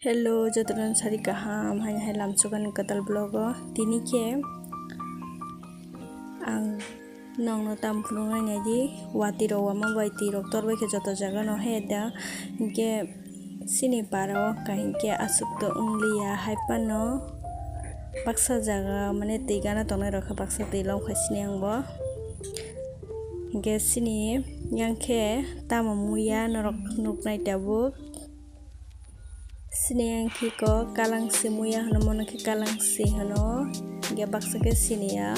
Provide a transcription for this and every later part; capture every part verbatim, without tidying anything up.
Hello, jotono sari kaham, haini hai lamsukani kwtal vlog o. Tini khe ang nokno tam phunuknai naidi, watwi rok wama bai twi rok tor bai khe joto jaga no he da. Hinkhe chini para o kaham khe aswk to wngliya, hai phano baksa jaga mane twi gana tongnai rok khe baksa twi lom khai sini ang bo. Hinkhe chini yang khe tamo muya norok nuknai tabuk. Sini yang khe ko kalang simuya hwno, mono khe kalang si hwno, hinkhe baksa khe siniya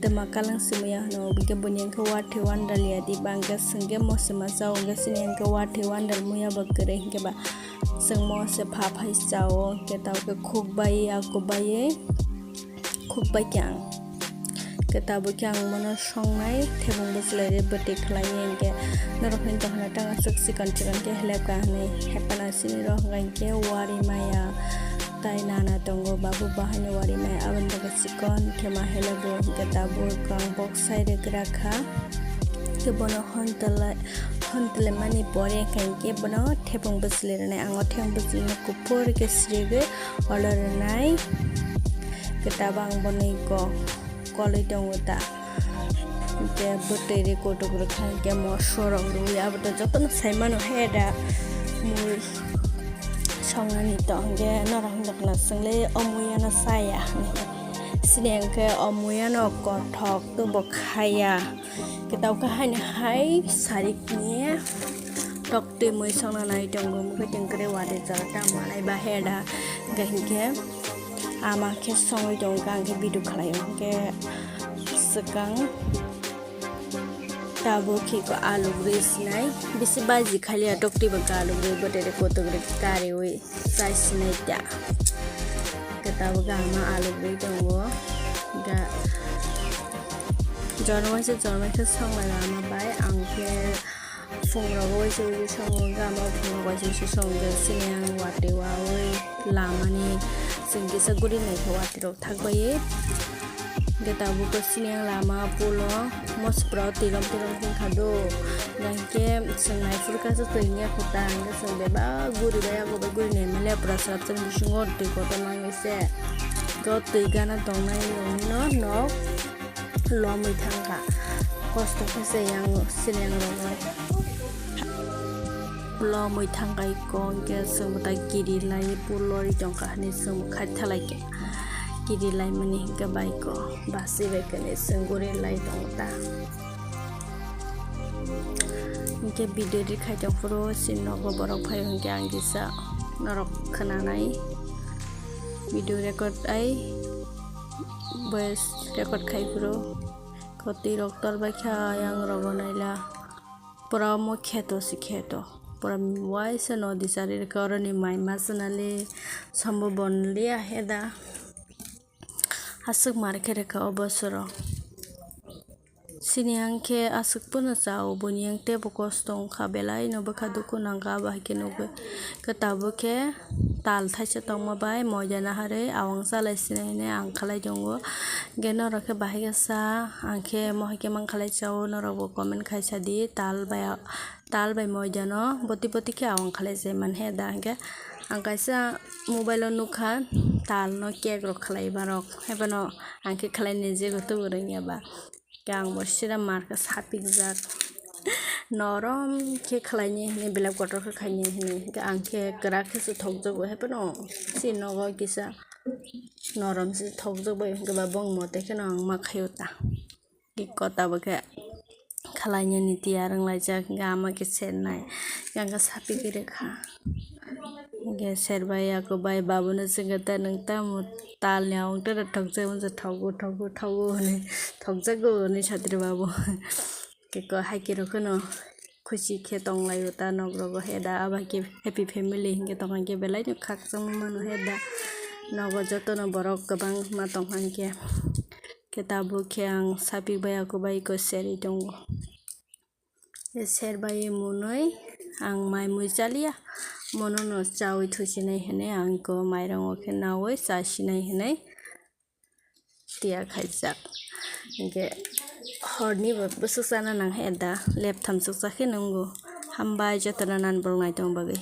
twma kalang simuya hwno, hinkhe buni yang khe wathi wandal ya di, bangkhe swngkhe mosima chao, hinkhe sini yang khe wathi wandal muya bo kwrwi, hinkhe ba chwng mo se pha phai chao, hinkhe tamo khe khukbai ya kubai. Khukbai khe ang. Khe tabuk khe ang mono songnai, thebung bwchwlwi bwtwi khlaiwi hinkhe norok hinwi tongkha tang aswk chikon chikon khe helepka hinwi hepana sini rok hinkhe wari maya tai nana tongo, babu bahaino wari maya aboni bagwi chikon khe ma helebo hinkhe tabuk ang bok sai rwkra kha. Khe bono hontwlai, hontwlaimani pore hinkhe bono thebung bwchwlwi rwnai, ang o thebung bwchwlwino kuphur khe srigwi olo rwnai. Khe tabuk ang boni ko kolwi tongo ta. Hinkhe bwtwi ri kutuk rwkha hinkhe moso rok rwwi aboto jotono sai mano he da mui songnani to hinkhe norok hinwi khna chwngli o muya no chaya hinwi. Sini hinkhe o muya no kothok tei bo khaya. Khe tabuk khe haini hai sarikni toktwi mui songna nai tongo, mukhe tengkre wade jora ta manai ba he da. Hinkhe hinkhe ama khe songwi tongo, ang khe video khlaio. Hinkhe swkang tabuk khe ko alu gri sinai, bisi baji khaliya toktwi bo khe alu gri bwtwi ri kutuk ri kariwi. Chai sinai ta. Khe tabuk khe ama alu bui tongo. Ga jormaisa jormaisa songlai ama bai ang khe phungrok waisa waisa songo, ga ama phungrok waisa waisa songo, sini ang watwi wawi lamani chwng kisa guri naikhe watwi rok thakbaiwi. Hinkhe tabuk khe sini ang lama pulo mosipra tilom tilom wngkha do. Hinkhe chwng naiphuru khe twi wngya kho ta, hinkhe chwng bebak guri bai, abo bai guri nai manya pura srapsa ni bisingo twi kotor nangwi se. Hinkhe o twi gana tongnai rokni no nok lomwi thangkha. Kosto khe se yang sini ang rokno. Lomwi thangkha iko, hinkhe chwng bo ta kiri lai pulo ri tongkha hinwi chwng bo khaitha lai khe. Kiri laimani hinkhe bai ko basi bai khe ni chwng guri lai tongo ta. Hinkhe video ri khai tong phuru chini nogo borok phai hinkhe ang kisa norok khwnanai video record ai voice record khai phuru kotwi rok tor bai kha yang rogo naila. Pura omo kheto se kheto. Pura waisa nodi chari rwkha oroni mai ma swnali sombo bonli aheda. Aswk mar khe rwkha o bosoro. Sini ang khe aswk pono chao, boni ang teibo kosto wngkha, belai no bwkha dukhu nangkha, abo hai khe nugwi. Khe tabuk khe tal thaisa tongma bai moida naharwi awang chalai sinai hinwi ang khalai tongo. Hinkhe norok khe bahai khe sa, ang khe mohai khe mankhalai chao, norok bo comment khai sa di, tal bai, tal bai moida no boti boti khe awang khalai se man he da. Hinkhe ang kaisa mobile o nukha tal no cake rok khlai ma rok, haiphano ang khe khlai ni je tubui rwngya ba. Khe ang bo sida mar khe sapikjak. Norom khe khlaini hinwi, belai kotor khe khaini hinwi. Khe ang khe kwrak khe se thokjago, haiphano se nogo kisa norom se thokjak bai, hwnkhe ba bongni mote kheno ang ma khaio ta. Khe kota bo khe khlainani tiyar wnglaijak, hwnkhe ama khe sernai. Khe ang khe sapikhe rwkha. Hwnkhe serbai, ako bai babuno swngkha ta, "Nwng tamo talni awang tara thokjak?" Hwnjak, "Thogo, thogo, thogo," hwnwi, "Thokjago," hwnwi satri babu. Khe ko hai khe rw kheno khusi khe tonglaio ta nok rogo, he da abo hai khe happy family hinkhe tongkha hinkhe belai no khakchangma mano he da. Nogo jotono borok kwbangma tongkha hinkhe. Khe tabuk khe ang sapik bai, ako bai ko serwi tongo. Serbai mwnwi ang mai mui chaliya, mono no chawi thusinai hinwi ang ko mairang o khe nawi chasinai hinwi tiya khaijak. Hinkhe horni bo bwswk chana nang he da, lep tham chukcha khe nungo. Hambai jotono nan bolong nai tong bagwi.